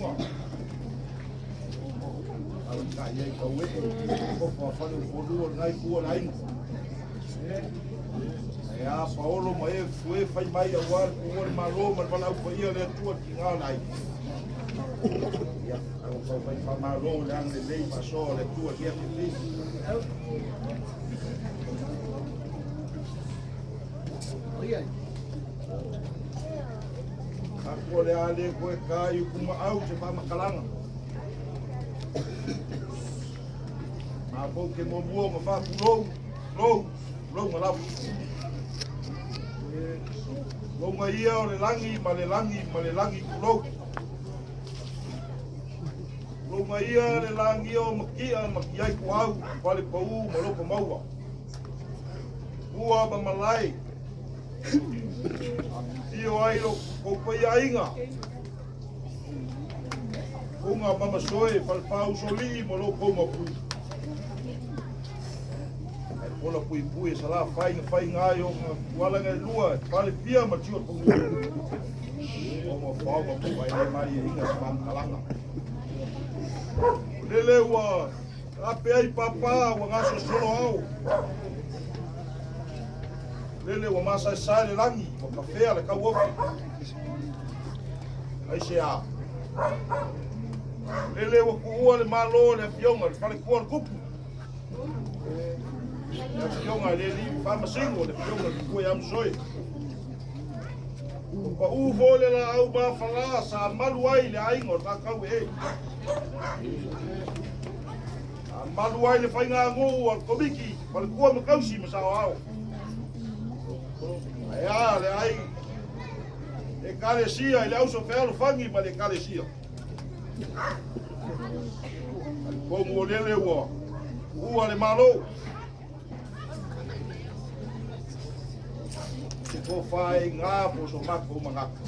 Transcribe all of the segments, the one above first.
luga. Alataʻi ai taueʻe kofo a fale o polua o lena itu o le aiga. Ae a paolo ma e fue fai mai auā le tuua le Malo ma le valaau paia o le Atua i le tiga o le aiga. Ia, tatou taumafai faamalo i le agalelei faasoa o le Atua i lenei afiafi. Tatou o le a le toe ta i utumaau se faamatalaga. Matou te muamua ona faatulou, tulou, tulouga lava. Tulouga ia o le lagi ma le lagi ma le lagi tulou. Tulouga ia le lagia o Matia ma Tiaituau, Falepau ma Lopamaua. Tua ma malae. Afifio ai lo kou paia aiga. Uga mamasoe falepa usolii ma lo kou mapui. Ae pola puipui e Salafai na faiga ai o nga tuala nga e lua e fale pia ma tio tonga. O ma fao ma mua e le mai e inga sa mamkalaga. O lele ua ape ai papa ua gasosolo ao. Lele ua masaesae le lagi, ua kafea le kauofi. Aisea? Lele ua tuua le Malo e le Afioga i le Faletua o le Tupu, le Afioga i le Alii Faamasino, le Afioga i le Tupua ia Masoe. Ua pau foi le laau mafala sa malu ai le aiga o le Faatauee. Sa malu ai le faiganuu a le Komiti Faletua ma Tausi ma Saoao. Ae a le ai Ekalesia i le auso fealofani ma le Ekalesia. Talitonu o lele ua tuua le Malo. Se tofa e iga po o so matou manatu.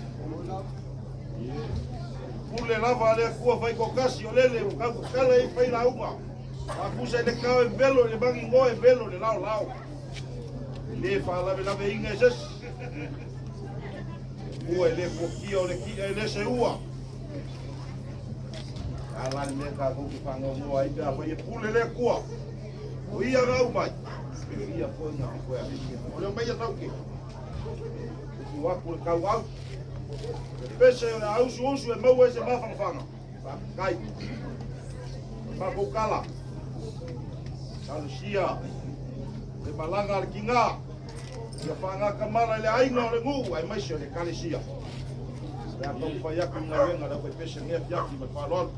Pule lava a le Atua faitoatasi o lele ua tautatala ai failauga. Faatusa i le tao e velo i le magigoa e velo i le laolao. E le faalavelaveina e se isi. Ua e le fuatia o le ti'a e le seua. A la le mea tatou te faanoanoa ai pe afai e pule le Atua. O ia na au mai. E fia foi na fikoe atu. O le omai ia tauke. Tutu atu le tauau. Le pese o le ausuusu e maua ai se mafanafana. Faafetai. Matou tala. Talosia le malaga a le tiga. Ia faagatamala i le aiga o le nuu aemaise o le Ekalesia. O le a taumafai atu i galuega a le aufaipese i lenei afiafi ma le faaaloalo.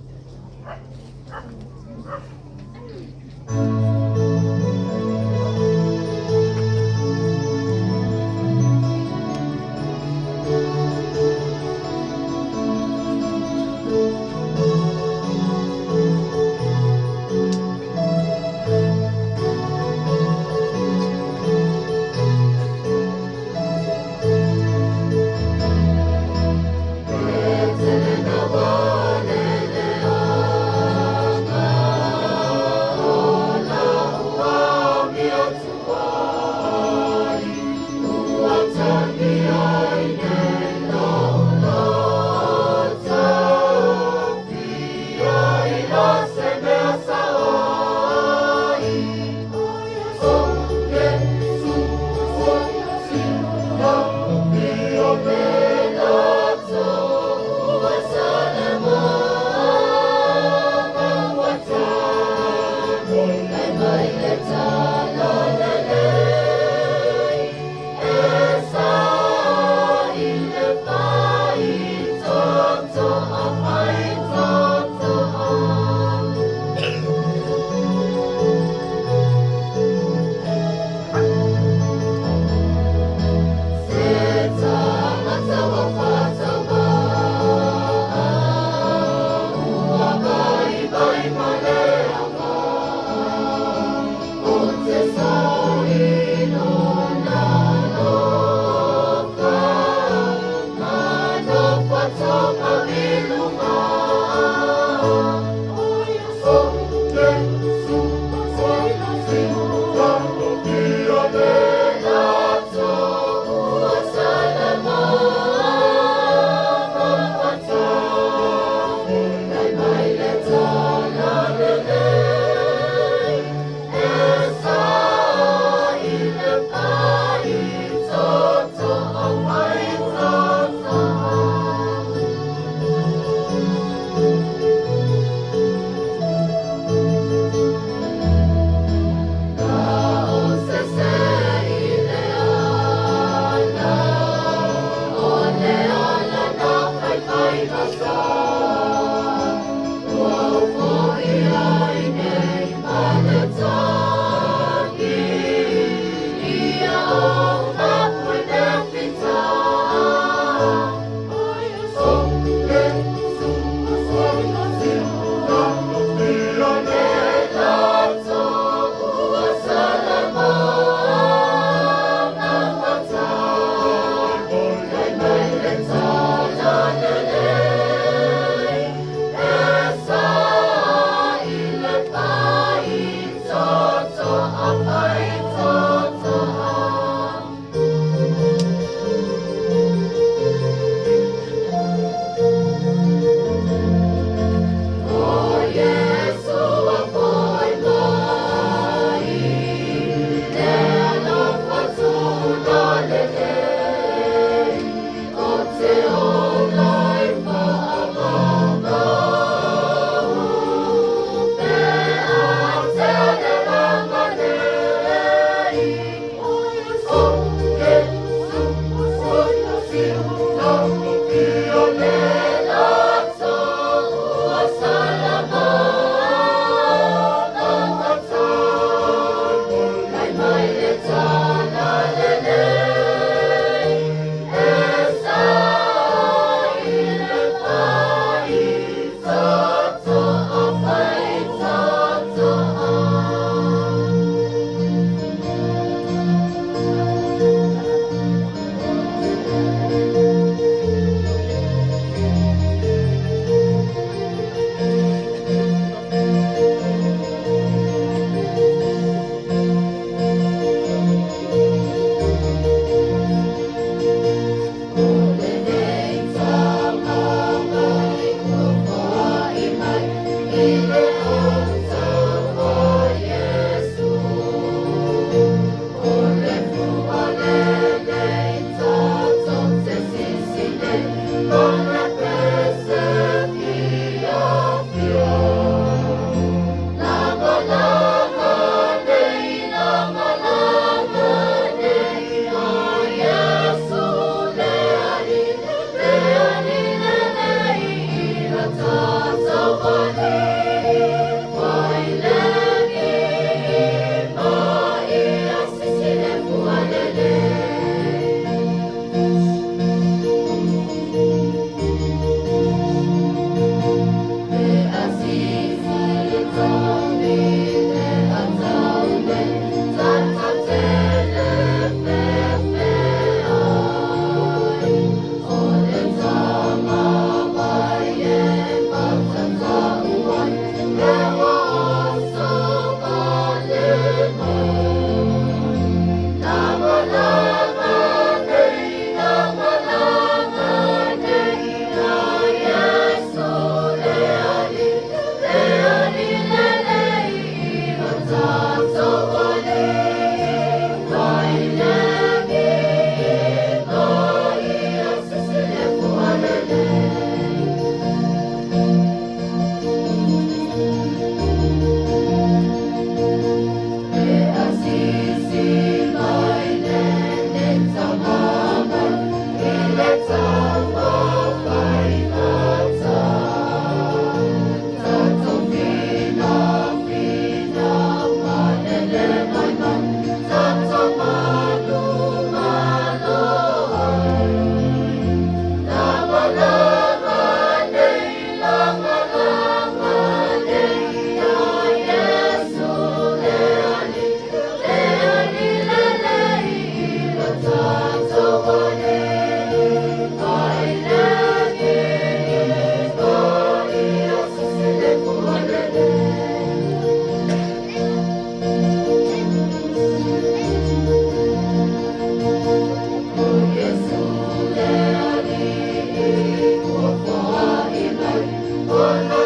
Oh,